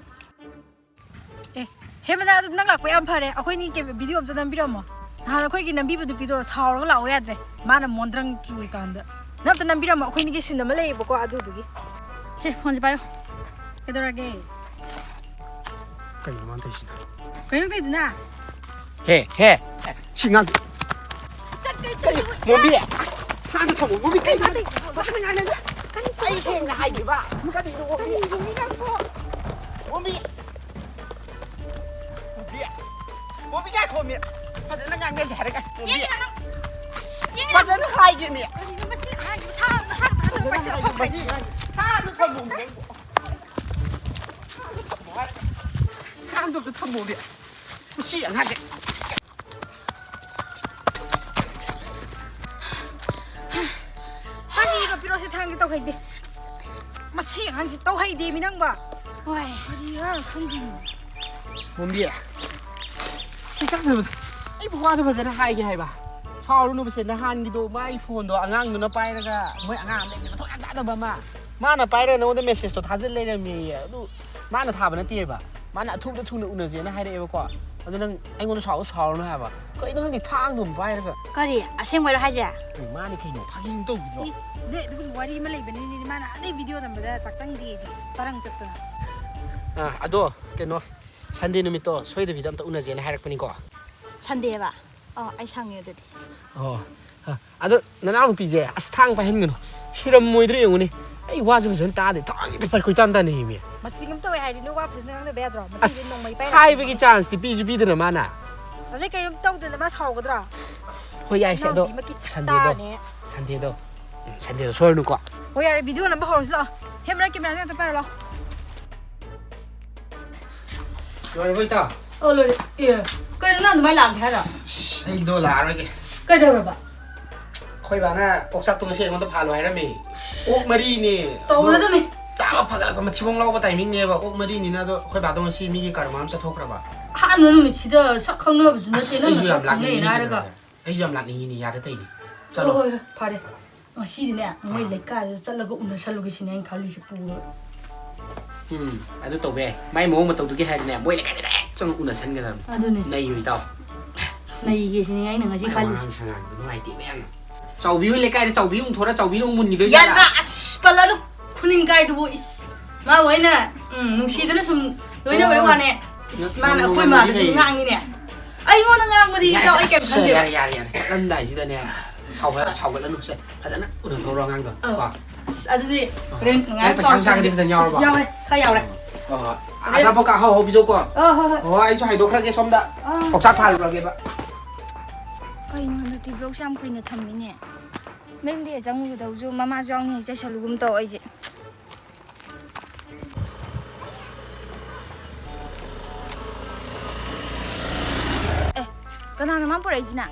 ꯑꯦ, ꯍꯦꯃꯟꯗ, ꯑꯗꯨ ꯅꯪ ꯂꯥꯛꯄ ꯌꯥꯝ ꯐꯔꯦ꯫ ꯑꯩꯈꯣꯏꯅꯤ ꯀꯦ-, ꯚꯤꯗꯤꯑꯣ ꯑꯝꯇ ꯅꯝꯕꯤꯔꯝꯃꯣ꯫ ꯅꯍꯥꯟ ꯑꯩꯈꯣꯏꯒꯤ ꯅꯝꯕꯤꯕ ꯅꯨꯄꯤꯗꯣ ꯁꯥꯎꯔꯒ ꯂꯥꯛꯑꯣ ꯌꯥꯗ꯭ꯔꯦ꯫ ꯃꯥꯅ ꯃꯣꯟꯗ꯭ꯔꯪ ꯆꯨꯔꯤꯀꯥꯟꯗ꯫ ꯅꯪ ꯑꯝꯇ ꯅꯝꯕꯤꯔꯝꯃꯣ꯫ ꯑꯩꯈꯣꯏꯅꯤꯒꯤ ꯁꯤꯟ ꯑꯃ ꯂꯩꯌꯦꯕꯀꯣ, ꯑꯗꯨꯗꯨꯒꯤ꯫ ꯁꯦ, ꯐꯣꯟꯁꯦ ꯄꯥꯏꯌꯣ꯫ ꯀꯩꯗꯧꯔꯒꯦ? ꯀꯩꯅꯣ ꯃꯥꯅ ꯇꯧꯏꯁꯤꯅ? ꯀꯩꯅꯣ ꯇꯧꯏꯗꯨꯅ? ꯍꯦ, ꯍꯦ, ꯁꯤ ꯉꯥꯡ-, ꯆꯠ-, ꯀꯩ-, ꯀꯩ-, ꯃꯣꯝꯕꯤ, ꯑꯁ, ꯊꯥꯡꯗ ꯊꯝꯃꯣ, ꯃꯣꯝꯕꯤ, ꯀꯩꯅꯣ? ꯀꯩꯅꯣ? ꯐꯖꯅ ꯉꯥꯡꯅꯁꯦ꯫ ꯀꯔꯤ-, ꯑꯩ ꯁꯦꯡꯅ ꯍꯥꯏꯒꯦꯕ, ꯀꯔꯤꯅꯣ, ꯃꯣꯝꯕꯤ? ꯀꯔꯤꯅꯣ ꯅꯪꯕꯣ? ꯃꯣꯝꯕꯤ, ꯃꯣꯝꯕꯤ, ꯃꯣꯝꯕꯤ, ꯉꯥꯏꯈꯣ, ꯃꯤ꯫ ꯐꯖꯅ ꯉꯥꯡꯅꯁꯦ ꯍꯥꯏꯔꯒ, ꯃꯣꯝꯕꯤ꯫ ꯆꯦꯡꯒꯤ ꯃꯅꯝ-, ꯑꯁ, ꯆꯦꯡꯒꯤ ꯃꯅꯝ-, ꯐꯖꯅ ꯍꯥꯏꯒꯦ, ꯃꯤ꯫ ꯀꯔꯤꯅꯣ ꯃꯁꯤ ꯑꯉꯥꯡꯁꯤ ꯃꯁꯥ, ꯃꯁꯥ ꯐꯖꯅ ꯇꯧꯕ ꯐꯖꯅ ꯍꯥꯏꯁꯤꯕꯣ? ꯍꯥꯏꯒꯦ, ꯃꯁꯤ ꯊꯥꯡꯗ ꯊꯝꯃꯣ, ꯃꯤ, ꯅꯪꯕꯨ꯫ ꯊꯥꯡꯗ ꯊꯝꯃꯣ ꯍꯥꯏꯔꯒ꯫ ꯊꯥꯡꯗꯣ ꯑꯝꯇ ꯊꯝꯃꯣ, ꯃꯤ꯫ ꯃꯁꯤ ꯑꯉꯥꯡꯁꯦ꯫ ꯀꯔꯤꯅꯣ ꯄꯤꯔꯛꯑꯣꯁꯦ ꯊꯥꯡꯒꯦ ꯇꯧꯍꯩꯗꯦ꯫ ꯃꯁꯤ ꯑꯉꯥꯡꯁꯤ ꯇꯧꯍꯩꯗꯦ ꯃꯤ ꯅꯪꯕ꯫ ꯍꯣꯏ꯫ ꯀꯔꯤ ꯑꯉꯥꯡ ꯈꯪꯗꯦ꯫ ꯃꯣꯝꯕꯤ, ꯁꯤ ꯆꯪꯗꯕꯗ ꯑꯩꯕꯨ ꯋꯥꯗꯣ ꯐꯖꯅ ꯍꯥꯏꯒꯦ ꯍꯥꯏꯕ꯫ ꯁꯥꯎꯔꯨꯅꯨꯕꯁꯦ, ꯅꯍꯥꯟꯒꯤꯗꯣ ꯃꯥꯏ ꯐꯣꯟꯗꯣ ꯑꯉꯥꯡꯗꯨꯅ ꯄꯥꯏꯔꯒ ꯃꯣꯏ ꯑꯉꯥꯡ ꯑꯃ ꯂꯩꯕꯅꯦ ꯃꯊꯣꯡ ꯌꯥꯝ ꯆꯥꯗꯕ ꯑꯃ꯫ ꯃꯥꯅ ꯄꯥꯏꯔꯒ ꯅꯉꯣꯟꯗ ꯃꯦꯁꯦꯖꯇꯣ ꯊꯥꯖꯤꯜ ꯂꯩꯔꯝꯃꯦꯌꯦ꯫ ꯑꯗꯨ ꯃꯥꯅ ꯊꯥꯕ ꯅꯠꯇꯦꯕ꯫ ꯃꯥꯅ ꯑꯊꯨꯕꯗ ꯊꯨꯅ ꯎꯅꯁꯦꯅ ꯍꯥꯏꯔꯛꯑꯦꯕꯀꯣ꯫ ꯑꯗꯨ ꯅꯪ ꯑꯩꯉꯣꯟꯗ ꯁꯥꯎ ꯁꯥꯎꯔꯅꯨ ꯍꯥꯏꯕ꯫ ꯀꯩꯅꯣ ꯈꯪꯗꯦ ꯊꯥꯡꯗꯣ ꯑꯃ ꯄꯥꯏꯔꯒ꯫ ꯀꯔꯤ? ꯑꯁꯦꯡꯕꯩꯔꯣ ꯍꯥꯏꯁꯦ? ꯑꯦ, ꯃꯥꯅꯤ ꯀꯩꯅꯣ ꯐꯥꯒꯤ ꯑꯃ ꯇꯧꯈꯤꯗ꯭ꯔꯣ? ꯏ, ꯅꯣꯏ ꯑꯗꯨꯒꯨꯝꯕ ꯋꯥꯔꯤ ꯑꯃ ꯂꯩꯕꯅꯤꯅꯦ ꯃꯥꯅ ꯑꯗꯩ ꯚꯤꯗꯤꯑꯣ ꯅꯝꯕꯗ ꯆꯥꯛ ꯆꯪꯗꯦ ꯑꯩꯗꯤ ꯇꯔꯪ ꯆꯠꯇꯅ꯫ ꯑꯥ, ꯑꯗꯣ ꯀꯩꯅꯣ ꯁꯟꯗꯦ ꯅꯨꯃꯤꯠꯇꯣ ꯁꯣꯏꯗꯕꯤꯗ ꯑꯝꯇ ꯎꯅꯁꯦꯅ ꯍꯥꯏꯔꯛꯄꯅꯤꯀꯣ꯫ ꯁꯟꯗꯦꯕ? ꯑꯣ, ꯑꯩ ꯁꯪꯉꯦ ꯑꯗꯨꯗꯤ꯫ ꯑꯣ, ꯑ, ꯑꯗꯣ ꯅꯅꯥꯎꯅꯨꯄꯤꯁꯦ ꯑꯁ ꯊꯥꯡ ꯄꯥꯏꯍꯟꯒꯅꯨ꯫ ꯁꯤꯔꯝꯃꯣꯏꯗ꯭ꯔꯥ ꯌꯦꯡꯉꯨꯅꯦ꯫ ꯑꯩ ꯋꯥꯁꯨ ꯐꯖꯅ ꯇꯥꯗꯦ꯫ ꯊꯥꯡꯒꯤ ꯇꯄꯔ ꯀꯣꯏꯇꯥꯟ ꯇꯥꯟꯅꯩꯃꯤ꯫ ꯃꯆꯤꯡ ꯑꯃ ꯇꯧꯋꯦ ꯍꯥꯏꯔꯗꯤ ꯅꯣꯏ ꯋꯥ ꯐꯖꯅ ꯉꯥꯡꯅꯕ ꯌꯥꯗ꯭ꯔꯣ? ꯃꯊꯪꯗꯤ ꯑꯁ, ꯅꯣꯡꯃꯩ ꯄꯥꯏꯔꯛꯀꯅꯤ꯫ ꯍꯥꯏꯕꯒꯤ ꯆꯥꯟꯁꯇꯤ ꯄꯤꯁꯨ ꯄꯤꯗꯅ ꯃꯥꯅ꯫ ꯑꯗꯩ ꯀꯩꯅꯣꯝ ꯇꯧꯗꯅ ꯃꯥ ꯁꯥꯎꯒꯗ꯭ꯔꯣ? ꯍꯣꯏ, ꯌꯥꯏꯁꯦ, ꯑꯗꯣ ꯏꯅꯥꯎꯅꯨꯄꯤ ꯃꯀꯤ ꯁꯟꯗꯦꯗꯣ, ꯁꯛꯇꯥꯅꯦ꯫ ꯁꯟꯗꯦꯗꯣ, ꯎꯝ, ꯁꯟꯗꯦꯗꯣ ꯁꯣꯏꯔꯅꯨꯀꯣ꯫ ꯍꯣꯏ, ꯌꯥꯔꯦ, ꯚꯤꯗꯤꯑꯣ ꯅꯝꯕ ꯍꯧꯔꯁꯤ ꯂꯥꯛꯑꯣ꯫ ꯍꯦ, ꯃꯔꯛ ꯀꯦꯃꯦꯔꯥꯗ ꯑꯝꯇ ꯄꯥꯏꯔꯣ ꯂꯥꯛꯑꯣ꯫ ꯂꯣꯏꯔꯕꯣ, ꯏꯇꯥꯎ? ꯑꯣ, ꯂꯣꯏꯔꯦ꯫ ꯑꯦ, ꯀꯩꯅꯣ ꯅꯪ ꯑꯗꯨꯃꯥꯏꯅ ꯂꯥꯛꯀꯦ ꯍꯥꯏꯔꯣ? ꯑꯁ, ꯑꯩꯗꯣ ꯂꯥꯛꯑꯔꯣꯏꯒꯦ꯫ ꯀꯩꯗꯧꯔꯕ? ꯑꯩꯈꯣꯏ ꯕꯥꯅ ꯑꯣꯛꯆꯥꯛꯇꯣ ꯉꯁꯤ ꯑꯩꯉꯣꯟꯗ ꯐꯥꯜꯂꯣ ꯍꯥꯏꯔꯝꯃꯦ꯫ ꯑꯣꯛ ꯃꯔꯤꯅꯦ꯫ ꯑꯗꯣ ꯇꯧꯔꯗꯝꯅꯤ꯫ ꯆꯥꯕ ꯐꯒꯠꯂꯛꯄ ꯃꯊꯤꯕꯣꯡ ꯂꯧꯕ ꯇꯥꯏꯃꯤꯡꯅꯦꯕ꯫ ꯑꯣꯛ ꯃꯔꯤꯅꯤꯅ ꯑꯗꯣ ꯑꯩꯈꯣꯏ ꯕꯥꯗꯣ ꯉꯁꯤ ꯃꯤꯒꯤ ꯀꯔꯃ ꯑꯃ ꯆꯠꯊꯣꯛꯈ꯭ꯔꯕ꯫ ꯑꯍꯥꯟꯕ ꯅꯨꯃꯤꯠꯁꯤꯗ ꯁꯛ ꯈꯪꯅꯕꯁꯨ ꯅꯠꯇꯦ, ꯑꯁ, ꯅꯪꯅ ꯑꯩꯁꯨ ꯁꯛ ꯌꯥꯝ ꯈꯪꯅꯩꯅ ꯂꯥꯛꯅꯤꯡꯉꯤꯅꯦ ꯍꯥꯏꯔꯒ꯫ ꯀꯩꯗꯧꯔꯒꯦ? ꯑꯩꯁꯨ ꯌꯥꯝ ꯂꯥꯛꯅꯤꯡꯉꯤꯅꯦ, ꯌꯥꯗ ꯇꯧꯔꯤꯅꯦ꯫ ꯆꯠꯂꯣ꯫ ꯍꯣꯏ, ꯍꯣꯏ, ꯍꯣꯏ, ꯐꯔꯦ꯫ ꯉꯁꯤꯗꯤꯅꯦ, ꯃꯣꯏ ꯑꯥ꯫ ꯂꯩꯀꯥꯏꯗꯨꯗ ꯆꯠꯂꯒ ꯎꯅꯁꯜꯂꯨꯒꯦ ꯁꯤꯅꯦ ꯑꯩꯅ ꯈꯜꯂꯤꯁꯦ, ꯄꯨꯔꯒ꯫ ꯎꯝ, ꯑꯗꯨ ꯇꯧꯕ ꯌꯥꯏ꯫ ꯃꯥꯏ ꯃꯑꯣꯡ ꯃꯇꯧꯗꯨꯒꯤ ꯍꯥꯏꯔꯗꯤꯅꯦ, ꯃꯣꯏ ꯂꯩꯀꯥꯏꯗ ꯗꯥꯏꯔꯦꯛ ꯆꯪꯉꯒ ꯎꯅꯁꯟꯒꯗꯕꯅꯤ꯫ ꯑꯗꯨꯅꯦ꯫ ꯅꯩꯔꯣ, ꯏꯇꯥꯎ? ꯅꯩꯒꯦ ꯁꯤꯅꯦ ꯑꯩꯅ ꯉꯁꯤ ꯃꯥꯏ ꯈꯜꯂꯤꯁꯦ꯫ ꯋꯥꯉꯥꯡ ꯁꯉꯥꯡꯗꯣ ꯅꯨꯡꯉꯥꯏꯇꯦꯕ ꯌꯥꯝꯅ꯫ ꯆꯥꯎꯕꯤ ꯍꯣꯏ ꯂꯩꯀꯥꯏꯗ ꯆꯥꯎꯕꯤ ꯑꯃꯨꯛ ꯊꯣꯔ ꯆꯥꯎꯕꯤꯅ ꯑꯃꯨꯛ ꯃꯨꯟꯈꯤꯗꯣꯏ ꯌꯥꯔꯦ, ꯖꯥꯠꯂꯥ? ꯑꯁ, ꯄꯜꯂꯅꯨ꯫ ꯈꯨꯅꯤꯡ ꯀꯥꯏꯗꯨꯕꯨ, ꯏꯁ꯫ ꯃꯥꯕꯨ ꯑꯩꯅ, ꯎꯝ, ꯅꯨꯡꯁꯤꯗꯅ ꯁꯨꯝ ꯂꯣꯏꯅꯕꯩ ꯑꯣ꯫ ꯋꯥꯅꯦ꯫ ꯏꯁ, ꯅꯪ, ꯃꯥꯅ ꯅꯪ ꯑꯩꯈꯣꯏ ꯃꯥꯗ ꯃꯨꯟꯈꯤꯗꯣꯏ ꯑꯗꯨꯝ ꯂꯩꯌꯦ꯫ ꯉꯥꯡꯉꯤꯅꯦ꯫ ꯑꯩꯉꯣꯟꯗ ꯉꯥꯡꯕꯗꯤ ꯌꯥꯔꯦ, ꯏꯇꯥꯎ, ꯑꯩ ꯀꯩꯝ ꯑꯁ, ꯈꯟꯗꯦꯕ꯫ ꯌꯥꯔꯦ, ꯌꯥꯔꯦ, ꯌꯥꯔꯦ꯫ ꯆꯠꯂꯝꯗꯥꯏꯁꯤꯗꯅꯦ, ꯁꯥꯎꯒꯠ-, ꯁꯥꯎꯒꯠꯂꯅꯨꯁꯦ꯫ ꯐꯖꯅ ꯎꯅꯊꯣꯛꯔꯣ ꯑꯉꯥꯡꯗꯣ, ꯑꯧ꯫ ꯀꯣ꯫ ꯑꯁ, ꯑꯗꯨꯗꯤ ꯑꯣ꯫ ꯍꯣꯔꯦꯟ ꯅꯪ ꯉꯥꯏꯍꯥꯛ ꯄꯩꯁꯥ ꯀꯥꯎ ꯅꯨꯡꯁꯥꯒꯗꯤ ꯊꯝꯒꯦ꯫ ꯐꯖꯅ ꯌꯥꯎꯔꯕꯣ? ꯌꯥꯎꯔꯦ, ꯈꯔ ꯌꯥꯎꯔꯦ꯫ ꯑꯣ, ꯍꯣꯔꯦꯟ꯫ ꯑꯆꯥꯄꯣꯠ ꯀꯥ ꯑꯍꯥꯎ ꯑꯍꯥꯎ ꯄꯤꯖꯧꯀꯣ꯫ ꯑꯣ, ꯍꯣꯏ, ꯍꯣꯏ꯫ ꯑꯣ, ꯑꯩꯁꯨ ꯍꯥꯏꯗꯣꯛꯈ꯭ꯔꯒꯦ ꯁꯣꯝꯗ꯫ ꯑꯥ꯫ ꯄꯥꯎꯆꯥ ꯐꯥꯜꯂꯨꯔꯒꯦꯕ꯫ ꯀꯩꯅꯣ ꯍꯟꯗꯛꯇꯤ vlogꯁꯦ ꯌꯥꯝ ꯀꯨꯏꯅ ꯊꯝꯃꯤꯅꯦ? ꯃꯌꯨꯝꯗ ꯍꯦꯛ ꯆꯪꯉꯨꯒꯗꯧꯁꯨ ꯃꯃꯥꯁꯨ ꯌꯥꯎꯅꯤ ꯍꯦꯛ ꯆꯩꯁꯜꯂꯨꯒꯨꯝ ꯇꯧ ꯑꯩꯁꯦ꯫ ꯑꯦ, ꯀꯅꯥꯅꯣ ꯃꯥ ꯄꯨꯔꯛꯏꯁꯤꯅ?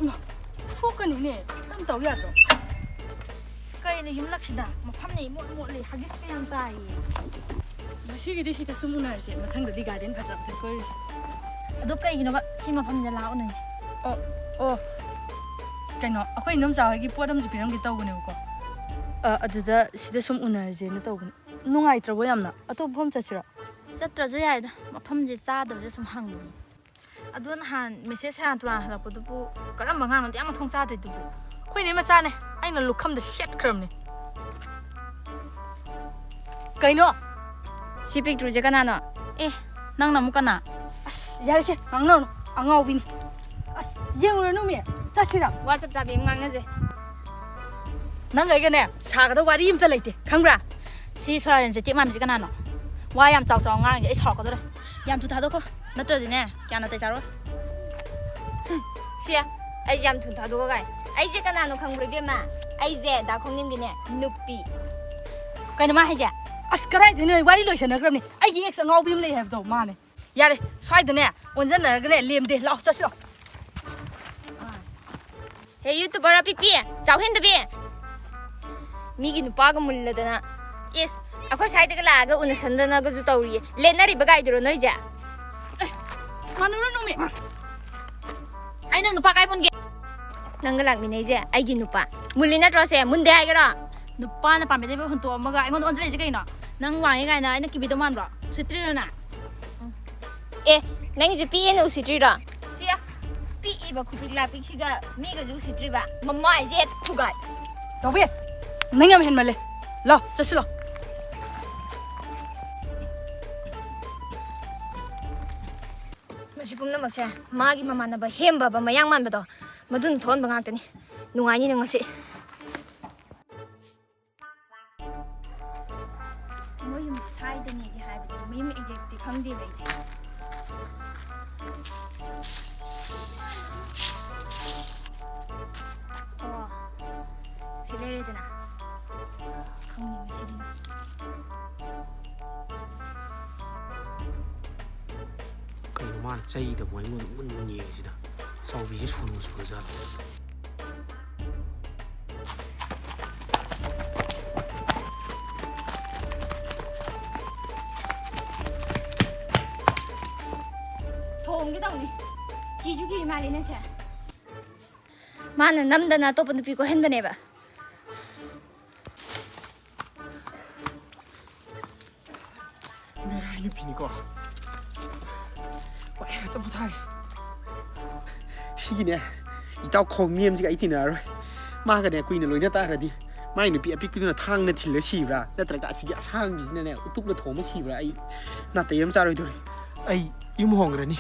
ꯏꯃꯥ, ꯁꯣꯛꯀꯅꯤꯅꯦ, ꯇꯞ ꯇꯧ ꯌꯥꯗ꯭ꯔꯣ? ꯑꯁ, ꯀꯩꯅꯣ ꯌꯨꯝꯂꯛꯁꯤꯗ? ꯃꯐꯝꯅ ꯏꯃꯣꯠ ꯃꯣꯠꯂꯤ, ꯍꯒꯤꯁꯀ ꯌꯥꯝ ꯇꯥꯏꯌꯦ꯫ ꯉꯁꯤꯒꯤꯗꯤ ꯁꯤꯗ ꯁꯨꯝ ꯎꯅꯔꯁꯦ, ꯃꯊꯪꯗꯗꯤ garden ꯐꯖꯕꯗ ꯀꯣꯏꯔꯨꯁꯦ꯫ ꯑꯗꯣ ꯀꯩꯒꯤꯅꯣꯕ ꯁꯤ ꯃꯐꯝꯁꯤꯗ ꯂꯥꯛꯑ ꯎꯅꯔꯤꯁꯦ? ꯑꯣ, ꯑꯣ꯫ ꯀꯩꯅꯣ, ꯑꯩꯈꯣꯏ ꯏꯅꯝꯆꯥ ꯍꯣꯏꯒꯤ ꯄꯣꯠ ꯑꯃꯁꯨ ꯄꯤꯔꯝꯒꯦ ꯇꯧꯕꯅꯦꯕꯀꯣ꯫ ꯑ, ꯑꯗꯨꯗ ꯁꯤꯗ ꯁꯨꯝ ꯎꯅꯔꯁꯦꯅ ꯇꯧꯕꯅꯦ꯫ ꯅꯨꯡꯉꯥꯏꯇ꯭ꯔꯕꯣ ꯌꯥꯝꯅ? ꯑꯇꯣꯞꯄ ꯃꯐꯝ ꯆꯠꯁꯤꯔꯣ? ꯆꯠꯇ꯭ꯔꯁꯨ ꯌꯥꯏꯗ, ꯃꯐꯝꯁꯦ ꯆꯥꯗꯕꯁꯦ ꯁꯨꯝ ꯍꯪꯕꯅꯦ꯫ ꯑꯗꯣ ꯅꯍꯥꯟ message ꯁꯦꯔꯥꯟ ꯇꯨꯔꯥꯟ ꯍꯜꯂꯛꯄꯗꯨꯕꯨ ꯀꯔꯝꯕ ꯑꯉꯥꯡꯅꯣ ꯑꯗꯨꯛ ꯌꯥꯝ ꯃꯊꯣꯡ ꯆꯥꯗ꯭ꯔꯤꯗꯨꯕꯨ? ꯑꯩꯈꯣꯏ ꯏꯅꯦ ꯃꯆꯥꯅꯦ, ꯑꯩꯅ ꯂꯨꯈꯝꯗ ꯁꯦꯠꯈ꯭ꯔꯕꯅꯦ꯫ ꯀꯩꯅꯣ? ꯁꯤ ꯄꯤꯛꯇ꯭ꯔꯨꯁꯦ ꯀꯅꯥꯅꯣ? ꯑꯦ, ꯅꯪꯅ ꯑꯃꯨꯛ ꯀꯅꯥ? ꯑꯁ, ꯌꯥꯔꯦꯁꯦ, ꯉꯥꯡꯅꯔꯨꯅꯨ, ꯑꯉꯥꯎꯕꯤꯅꯤ꯫ ꯑꯁ, ꯌꯦꯡꯉꯨꯔꯅꯨ ꯃꯤ, ꯆꯠꯁꯤꯔ? ꯋꯥ ꯆꯞ ꯆꯥꯕꯤ ꯑꯃ ꯉꯥꯡꯅꯁꯦ꯫ ꯅꯪꯒ ꯑꯩꯒꯅꯦ, ꯁꯥꯒꯗꯧ ꯋꯥꯔꯤ ꯑꯝꯇ ꯂꯩꯇꯦ, ꯈꯪꯕ꯭ꯔꯥ? ꯁꯤ ꯁꯣꯔꯥꯔꯦꯟ ꯆꯩꯇꯦꯛ ꯃꯥꯟꯕꯤꯁꯦ ꯀꯅꯥꯅꯣ? ꯋꯥ ꯌꯥꯝ ꯆꯥꯎ ꯆꯥꯎ ꯉꯥꯡꯉꯤꯁꯦ ꯑꯩ ꯁꯥꯎꯔꯛꯀꯗꯧꯔꯦ꯫ ꯌꯥꯝ ꯊꯨ ꯊꯥꯗꯣꯛꯈꯣ, ꯅꯠꯇ꯭ꯔꯗꯤꯅꯦ ꯀꯌꯥ ꯅꯥꯇꯩ ꯆꯥꯔꯣꯏ꯫ ꯁꯤ, ꯑꯩꯁꯦ ꯌꯥꯝ ꯊꯨ ꯊꯥꯗꯣꯛꯑꯣ ꯀꯥꯏ꯫ ꯑꯩꯁꯦ ꯀꯅꯥꯅꯣ ꯈꯪꯕ꯭ꯔꯣ ꯏꯕꯦꯝꯃ? ꯑꯩꯁꯦ ꯗꯥ ꯈꯣꯡꯅꯤꯝꯒꯤꯅꯦ ꯅꯨꯄꯤ꯫ ꯀꯩꯅꯣ ꯃꯥ ꯍꯥꯏꯁꯦ? ꯑꯁ, ꯀꯗꯥꯏꯗꯩꯅꯣ, ꯋꯥꯔꯤ ꯂꯣꯏꯁꯟꯅꯈ꯭ꯔꯕꯅꯤ꯫ ꯑꯩꯒꯤ ex ꯑꯉꯥꯎꯕꯤ ꯑꯃ ꯂꯩ ꯍꯥꯏꯕꯗꯣ ꯃꯥꯅꯦ꯫ ꯌꯥꯔꯦ, ꯁ꯭ꯋꯥꯏꯗꯅꯦ ꯑꯣꯟꯖꯟꯅꯔꯒꯅꯦ ꯂꯦꯝꯗꯦ꯫ ꯂꯥꯛꯑꯣ, ꯆꯠꯁꯤꯔꯣ? ꯍꯦ, YouTuber ꯑꯄꯤꯛꯄꯤ, ꯆꯥꯎꯍꯦꯟꯗꯕꯤ꯫ ꯃꯤꯒꯤ ꯅꯨꯄꯥꯒ ꯃꯨꯜꯂꯗꯅ꯫ ꯏꯁ, ꯑꯩꯈꯣꯏ ꯁ꯭ꯋꯥꯏꯗꯒ ꯂꯥꯛꯑꯒ ꯎꯅꯁꯟꯗꯅꯒꯁꯨ ꯇꯧꯔꯤꯌꯦ꯫ ꯂꯦꯟꯅꯔꯤꯕ ꯀꯥꯏꯗꯨꯔꯣ ꯅꯣꯏꯁꯦ? ꯁꯥꯟꯅꯔꯨꯅꯨꯃꯤ꯫ ꯑꯩ ꯅꯪ ꯅꯨꯄꯥ ꯀꯥꯏ ꯃꯨꯟꯒꯦ? ꯅꯪꯒ ꯂꯥꯛꯃꯤꯟꯅꯩꯁꯦ ꯑꯩꯒꯤ ꯅꯨꯄꯥ꯫ ꯃꯨꯜꯂꯤ ꯅꯠꯇ꯭ꯔꯣ ꯁꯦ? ꯃꯨꯟꯗꯦ ꯍꯥꯏꯒꯦꯔꯣ? ꯅꯨꯄꯥꯅ ꯄꯥꯝꯕꯤꯗꯕ ꯍꯨꯟꯇꯣꯛꯑꯝꯃꯒ ꯑꯩꯉꯣꯟꯗ ꯑꯣꯟꯁꯤꯜꯂꯛꯏꯁꯦ ꯀꯩꯅꯣ? ꯅꯪ ꯋꯥꯡꯉꯦ ꯀꯥꯏꯅ ꯑꯩꯅ ꯀꯤꯕꯤꯗꯧ ꯃꯥꯟꯕ꯭ꯔꯣ? ꯎꯁꯤꯠꯇ꯭ꯔꯤꯔꯣ ꯅꯪ? ꯑꯦ, ꯅꯪꯒꯤꯁꯦ ꯄꯤꯛꯑꯦꯅ ꯎꯁꯤꯠꯇ꯭ꯔꯤꯔꯣ? ꯁꯤ ꯄꯤꯛꯏꯕ ꯈꯨꯄꯤꯛ ꯂꯥꯄꯤꯛꯁꯤꯒ ꯃꯤꯒꯁꯨ ꯎꯁꯤꯠꯇ꯭ꯔꯤꯕ? ꯃꯃꯥꯏꯁꯦ ꯊꯨꯒꯥꯏ꯫ ꯆꯥꯎꯕꯤ, ꯅꯪ ꯌꯥꯝ ꯍꯦꯟꯃꯜꯂꯦ꯫ ꯂꯥꯎ, ꯆꯠꯁꯤ ꯂꯥꯎ꯫ ꯃꯁꯤ ꯄꯨꯝꯅꯃꯛꯁꯦ ꯃꯥꯒꯤ ꯃꯃꯥꯟꯅꯕ ꯍꯦꯝꯕꯕ ꯃꯌꯥꯡ ꯃꯥꯟꯕꯗꯣ, ꯃꯗꯨꯅ ꯊꯣꯛꯍꯟꯕ ꯉꯥꯛꯇꯅꯤ꯫ ꯅꯨꯡꯉꯥꯏꯅꯤ ꯅꯪ ꯉꯁꯤ꯫ ꯃꯣꯏ ꯌꯨꯝꯁꯦ ꯁꯥꯏꯗꯅꯦꯗꯤ ꯍꯥꯏꯕꯅꯦ, ꯃꯌꯨꯝ exactꯇꯤ ꯈꯪꯗꯦꯕ ꯑꯩꯁꯦ꯫ ꯑꯣ, ꯁꯤ ꯂꯩꯔꯦꯗꯅ꯫ ꯈꯪꯅꯤꯡꯉꯦ ꯁꯤꯗꯤ꯫ ꯀꯩꯅꯣ ꯃꯥꯅ ꯆꯩꯗꯕꯨ ꯑꯩꯉꯣꯟꯗ ꯃꯨꯟ ꯃꯨꯟ ꯌꯦꯡꯉꯤꯁꯤꯅ? ꯆꯥꯎꯕꯤꯁꯦ ꯁꯣꯅꯨ ꯆꯨꯔꯖꯥꯠꯂꯣ? ꯊꯣꯡꯒꯦ ꯇꯧꯅꯤ꯫ ꯀꯤꯁꯨ ꯀꯤꯔꯤ ꯃꯥꯜꯂꯦ ꯅꯪꯁꯦ꯫ ꯃꯥꯅ ꯅꯝꯗꯅ ꯑꯇꯣꯞꯄ ꯅꯨꯄꯤ ꯀꯣꯏꯍꯟꯕꯅꯦꯕ꯫ ꯕꯦꯔꯥꯒꯤ ꯅꯨꯄꯤꯅꯤꯀꯣ꯫ ꯋꯥꯏ ꯍꯦꯛꯇ ꯄꯣꯊꯥꯏ꯫ ꯁꯤꯒꯤꯅꯦ, ꯏꯇꯥꯎ ꯈꯣꯡꯅꯦꯝꯁꯤꯒ ꯑꯩ ꯇꯤꯟꯅꯔꯔꯣꯏ꯫ ꯃꯥꯒꯅꯦ ꯀꯨꯏꯅ ꯂꯣꯏꯅ ꯇꯥꯔꯗꯤ ꯃꯥꯏ ꯅꯨꯄꯤ ꯑꯄꯤꯛꯄꯤꯗꯨꯅ ꯊꯥꯡꯅ ꯊꯤꯜꯂ ꯁꯤꯕ꯭ꯔꯥ, ꯅꯠꯇ꯭ꯔꯒ ꯑꯁꯤꯒꯤ ꯑꯁꯥꯡꯕꯤꯁꯤꯅꯅꯦ ꯎꯇꯨꯞꯅ ꯊꯣꯝꯃ ꯁꯤꯕ꯭ꯔꯥ? ꯑꯩ ꯅꯥꯇꯩ ꯑꯃ ꯆꯥꯔꯣꯏꯗꯧꯔꯤ꯫ ꯑꯩ ꯌꯨꯝ ꯍꯣꯡꯈ꯭ꯔꯅꯤ꯫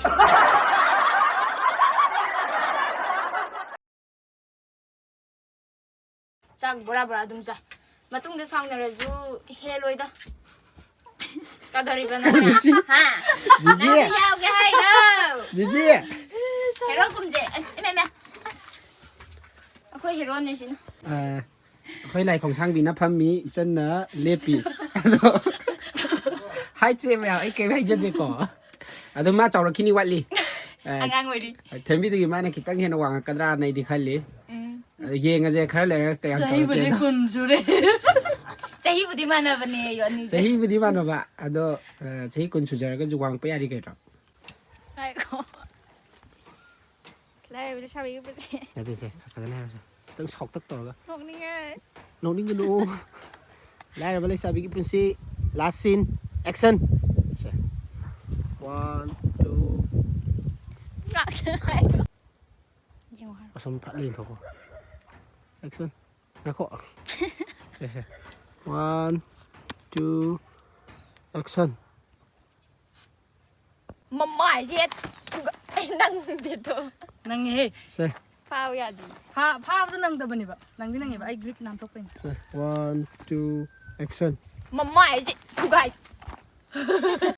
ꯆꯥꯛ ꯕꯣꯔꯥ ꯕꯣꯔꯥ ꯑꯗꯨꯝ ꯆꯥꯏ꯫ ꯃꯇꯨꯡꯗ ꯁꯥꯎꯅꯔꯁꯨ ꯍꯦꯜꯂꯣꯏꯗ꯫ ꯀꯗꯧꯔꯤꯕ ꯅꯪꯅ? ꯖꯤꯖꯤ꯫ ꯍꯥ? ꯖꯤꯖꯤ꯫ ꯅꯪꯁꯨ ꯌꯥꯎꯒꯦ ꯍꯥꯏꯔꯣ? ꯖꯤꯖꯤ꯫ ꯍꯦꯔꯣ ꯀꯨꯝꯁꯦ꯫ ꯑꯦ, ꯏꯃꯥ, ꯏꯃꯥ꯫ ꯑꯁ, ꯑꯩꯈꯣꯏ ꯍꯦꯔꯣꯅꯦ ꯁꯤꯅ꯫ ꯑ, ꯑꯩꯈꯣꯏ ꯂꯥꯏ ꯈꯣꯡꯁꯥꯡꯕꯤꯅ ꯐꯝꯃꯤ, ꯏꯆꯟꯅ ꯂꯦꯞꯄꯤ꯫ ꯑꯗꯣ, ꯍꯥꯏꯠꯁꯦ ꯃꯌꯥꯝ ꯑꯩ ꯀꯔꯤꯝ ꯍꯥꯏꯖꯗꯦꯀꯣ꯫ ꯑꯗꯨ ꯃꯥ ꯆꯥꯎꯔꯛꯈꯤꯅꯤ, ꯋꯥꯠꯂꯤ꯫ ꯑ, ꯑꯉꯥꯡ ꯑꯣꯏꯔꯤ꯫ ꯊꯦꯝꯕꯤꯗꯒꯤ ꯃꯥꯅ ꯈꯤꯇꯪ ꯍꯦꯟꯅ ꯋꯥꯡꯉꯛꯀꯗ꯭ꯔꯥꯅ ꯑꯩꯗꯤ ꯈꯜꯂꯤ꯫ ꯎꯝ꯫ ꯑꯗꯨ ꯌꯦꯡꯉꯁꯦ, ꯈꯔ ꯂꯩꯔꯒ ꯀꯌꯥꯝ ꯆꯍꯤꯕꯨꯗꯤ ꯆꯥꯎꯔꯛꯀꯦꯗꯣ꯫ ꯀꯨꯟ ꯁꯨꯔꯦ꯫ ꯆꯍꯤꯕꯨꯗꯤ ꯃꯥꯟꯅꯕꯅꯦ ꯑꯌꯣ ꯑꯅꯤꯁꯦ꯫ ꯆꯍꯤꯕꯨꯗꯤ ꯃꯥꯟꯅꯕ, ꯑꯗꯣ, ꯑ, ꯆꯍꯤ ꯀꯨꯟ ꯁꯨꯖꯔꯒꯁꯨ ꯋꯥꯡꯉꯛꯄ ꯌꯥꯔꯤ ꯀꯩꯅꯣ? ꯉꯥꯏꯈꯣ꯫ ꯂꯥꯏꯔꯕ ꯂꯩꯁꯥꯕꯤꯒꯤ ꯄꯨꯟꯁꯤ꯫ ꯅꯠꯇꯦ, ꯅꯠꯇꯦ, ꯐꯖꯅ ꯍꯥꯏꯔꯁꯦ꯫ ꯈꯤꯇꯪ ꯁꯥꯎꯇꯛ ꯇꯧꯔꯒ꯫ ꯅꯣꯛꯅꯤꯡꯉꯦ꯫ ꯅꯣꯛꯅꯤꯡꯒꯅꯨ꯫ ꯂꯥꯏꯔꯕ ꯂꯩꯁꯥꯕꯤꯒꯤ ꯄꯨꯟꯁꯤ, last scene, action. ꯁꯦ꯫ One, two. ꯉꯥꯛꯇ ꯉꯥꯏꯈꯣ꯫ ꯌꯦꯡꯉꯣ ꯍꯥꯏꯔꯣ꯫ ꯑꯁꯣꯝ ꯐꯠ ꯂꯦꯡꯊꯣꯛꯈꯣ꯫ Action. ꯉꯥꯏꯈꯣ꯫ ꯁꯦ, ꯁꯦ꯫ One, two, action. ꯃꯃꯥꯏꯁꯦ ꯊꯨꯒ-, ꯑꯩ ꯅꯪꯗꯦꯗꯣ꯫ ꯅꯪꯉꯦꯍꯦ꯫ ꯁꯦ꯫ ꯐꯥꯎ ꯌꯥꯗꯤ꯫ ꯐꯥ-, ꯐꯥꯕꯗꯣ ꯅꯪꯗꯕꯅꯦꯕ꯫ ꯅꯪꯗꯤ ꯅꯪꯉꯦꯕ꯫ ꯑꯩ grip ꯅꯥꯟꯊꯣꯛꯄꯩꯅꯦ꯫ ꯁꯦ꯫ One, two, action. ꯃꯃꯥꯏꯁꯦ ꯊꯨꯒꯥꯏ꯫